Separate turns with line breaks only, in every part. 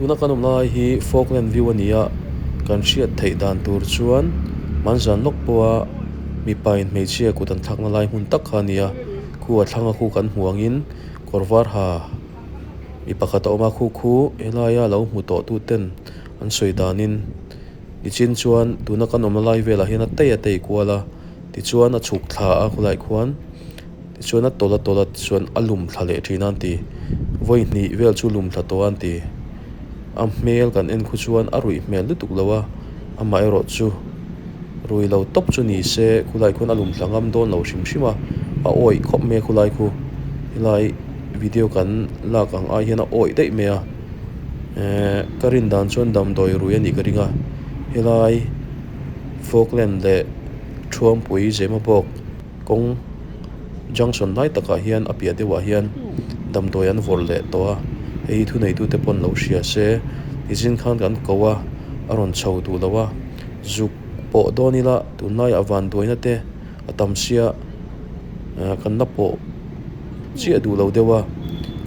Tuna kan awm lai hi Falkland view a ni a, kan hriat theih dan tur chuan hmanzan lawk pawha mipa in hmeichhia kut an thlakna lai hmun tak kha a ni a, khu a thlanga khu kan hmu angin kawr var ha mi pakhat a awm a, khu khu helaia lo hmu tawh tu ten an sawi danin nichin chuan tuna kan awmna lai velah hian a tei a tei kual a, tichuan a chhuk thla a khawlaiah khuan. Tichuan a tawlh a tawlh a tichuan a lum thla leh thin a an ti. Vawi hnih vel chu lum thla tawh a an ti. A hmel kan en khu chuan a ruih hmel lutuk lo a, amaherawh chu rui lo tawp chu ni se khulai khuan a lum thla ngam dawn lo hrim hrim a, a awih khawp mai a khulai khu. Helai video kan lak ang ai hian a awih daih mai a, ehh ka rin dan chuan damdawi rui a nih ka ring a, helai Falkland leh Thuampui Zemabawk. Kawng junction lai takah hian a piah deuhah hian damdawi an vawrh leh tawh a, hei hi thuneitute pawn lo hria se nichin khan kan ko a, a rawn chho duh lo a, zuk pawh dawn ila tunlaiah vanduaina te a tam sia ah kan la pawh chiah duh lo deuh a,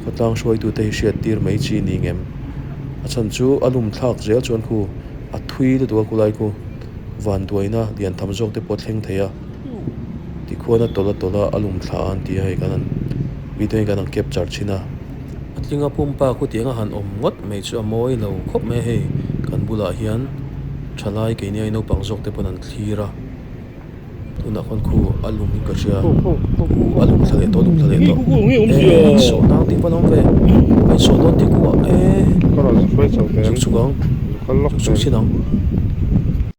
khawtlang hruaitute hi hriat tir mai chi ni ngem a chhan chu a lum thlak zel chuan khu a thui lutuk a khulai khu vanduaina lian tham zawk te pawh a thleng thei a. Tikhuan a tawlh a tawlh a, a lum thla a an ti a hei kan han video hi kan han capture thin a. A tlinga pumpa khutiang a han awm ngawt mai chu a mawi lo khawp mai a hei kan bulah hian thalai keini ai naupang zawk te pawn an thlir a tunah khawn khu a lum in ka hria khu a lum thla leh tawh a lum thla leh tawh eh a insawh nang tih pawn a awm ve a insawh dawn tih khuah eh zuk chhuk ang zuk chhuk chin ang.